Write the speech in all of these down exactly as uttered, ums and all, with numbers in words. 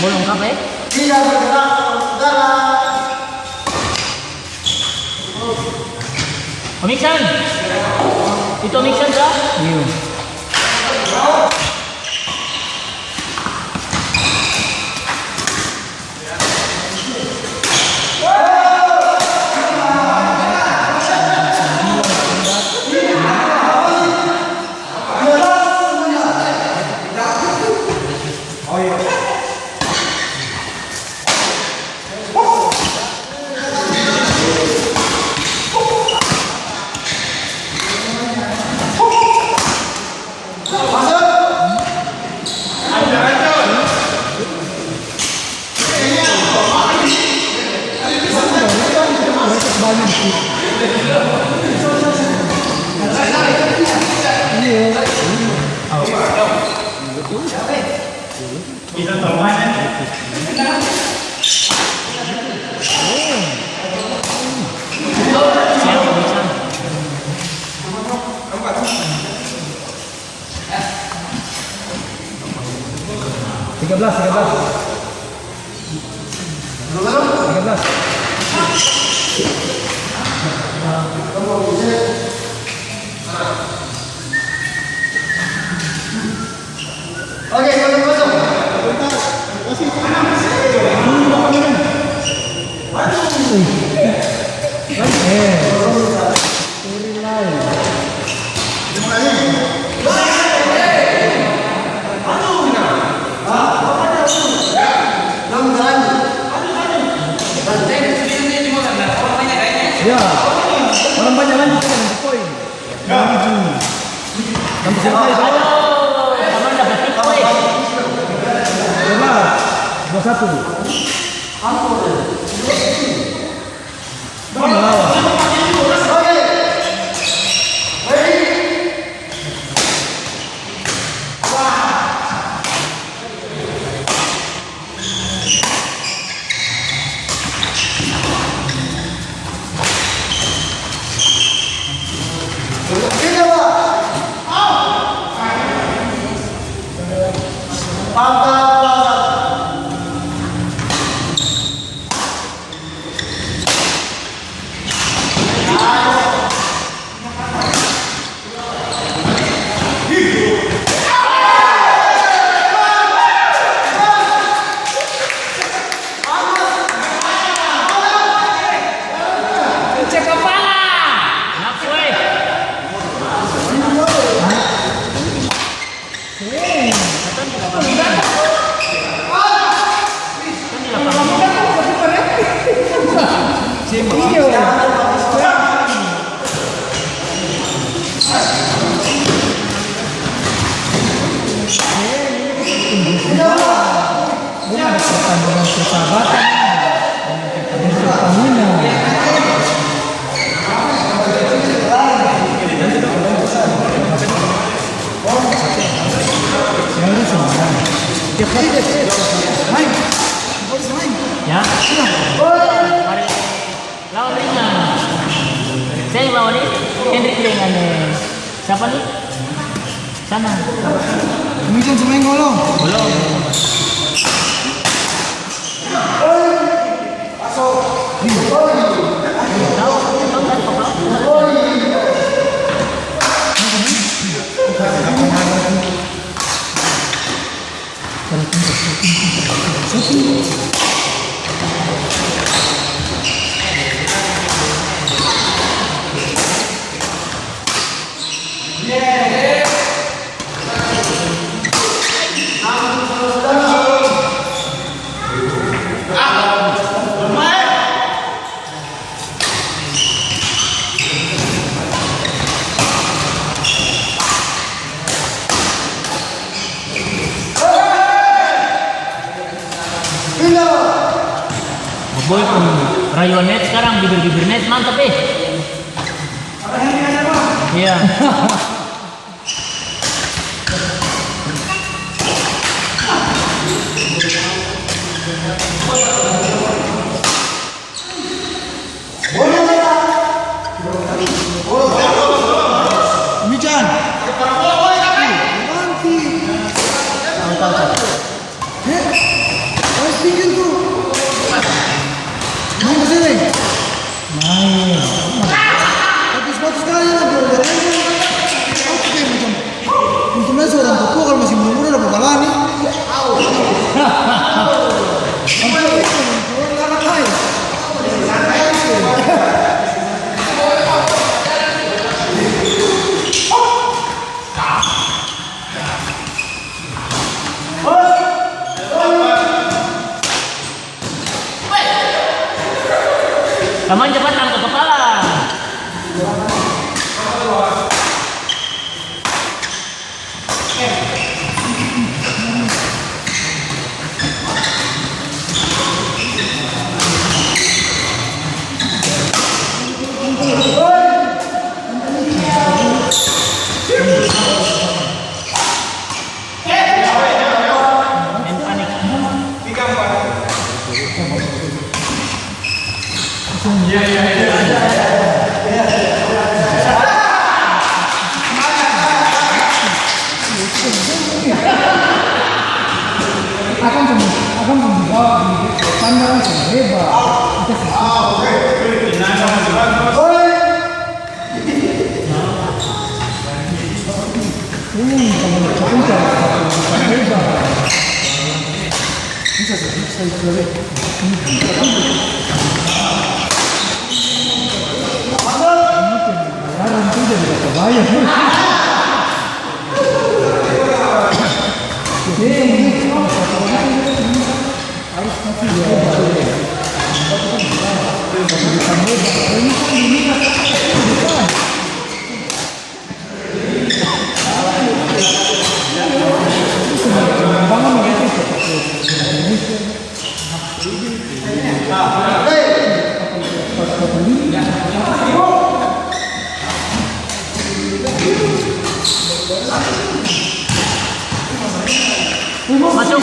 Bolong kapa, eh? Tidak bergerak, saudara. Om Iksan? Itu Om Iksan kah? Iyo. Tiga belas, tiga belas. Tiga belas. Oke, kosong, kosong. Eh. Ya, orang banyak lagi, kita yang poin. Lagi tu. Sampai selesai, to. Aduh, teman dapat tipu, eh. Coba, dua satu. Ampun. Cek kapala. Nafsu, eh. Ini ada pertandingan persahabatan, pertandingan perkawinan. Ya, udah, semua. Tiap hari dia, dia, main. Harus main. Ya? Iya. Hari lawan ringan. Saya lawan ini, Hendrik dengan, eh, siapa nih? Sana. Ini kan cuma yang golong. Golong. Boy pung rayuan net skarang, bibir-bibir net mantap, eh. Iya. Mijan. Tahu, tahu, tahu. Eh? Tinggi tu. Main ke sini. Main. Tapi sepatu sekali lah, bro. Oke, macam untuk main seorang tua kalau masih muda-muda dapat balani. Tamang cepat angka kapala. Akang pung, akang pung dibawa di tanda seng hebat. Kita seng suka. Masuk.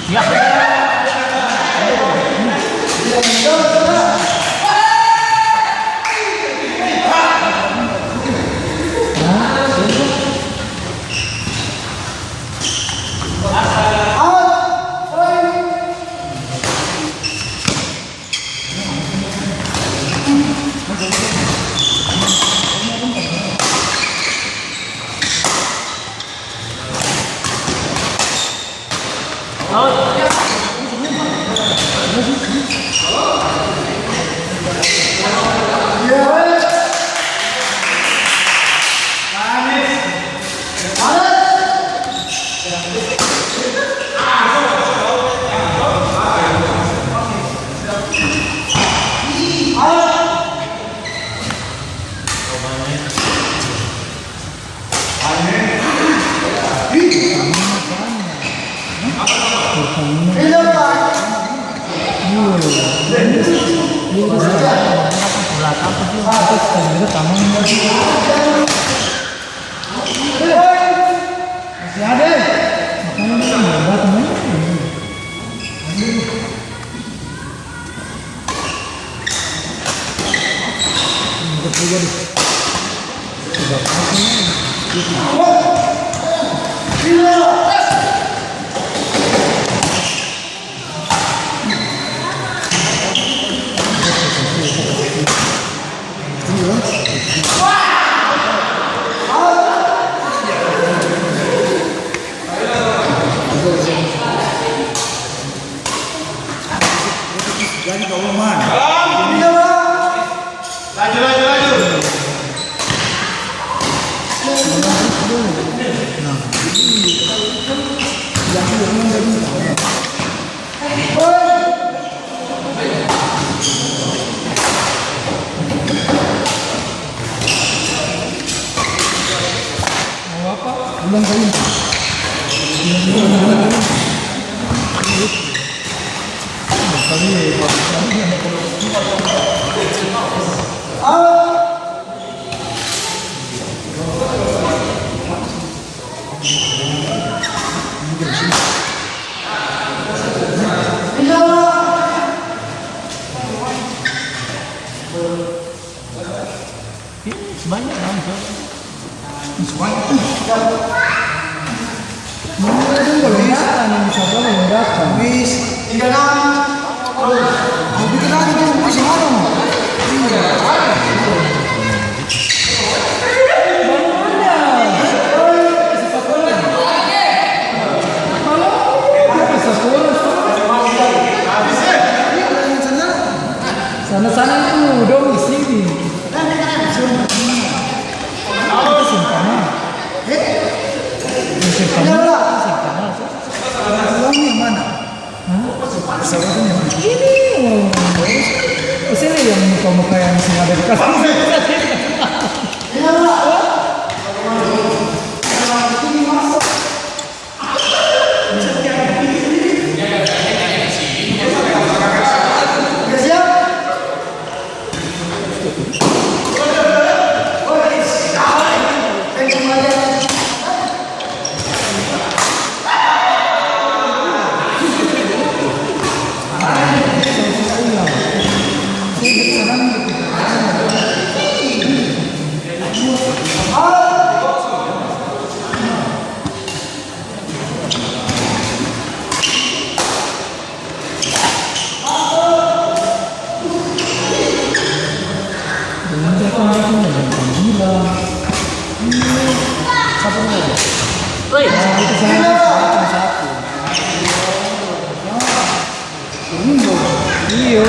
Ya. Masih ada, eh? Makanya dia kan belum datang, eh? Jadi, Pak Oman. Laju, laju, laju. Ulang kali. Sebanyak dalam suara. Sebanyak. Ini kan belum datang, yang di Sabah belum datang. Wis, tiga enam. Mau bikin lagi tuh, wis, mana? Iya. Baru ada. Sana-sana itu dong di sini. Itu simpang. Itu simpang. Itu simpang. Uangnya mana? Hah? Pesawatnya mana? Ini. Sini yang muka-muka yang sini ada di kasur. Woi. Iyo,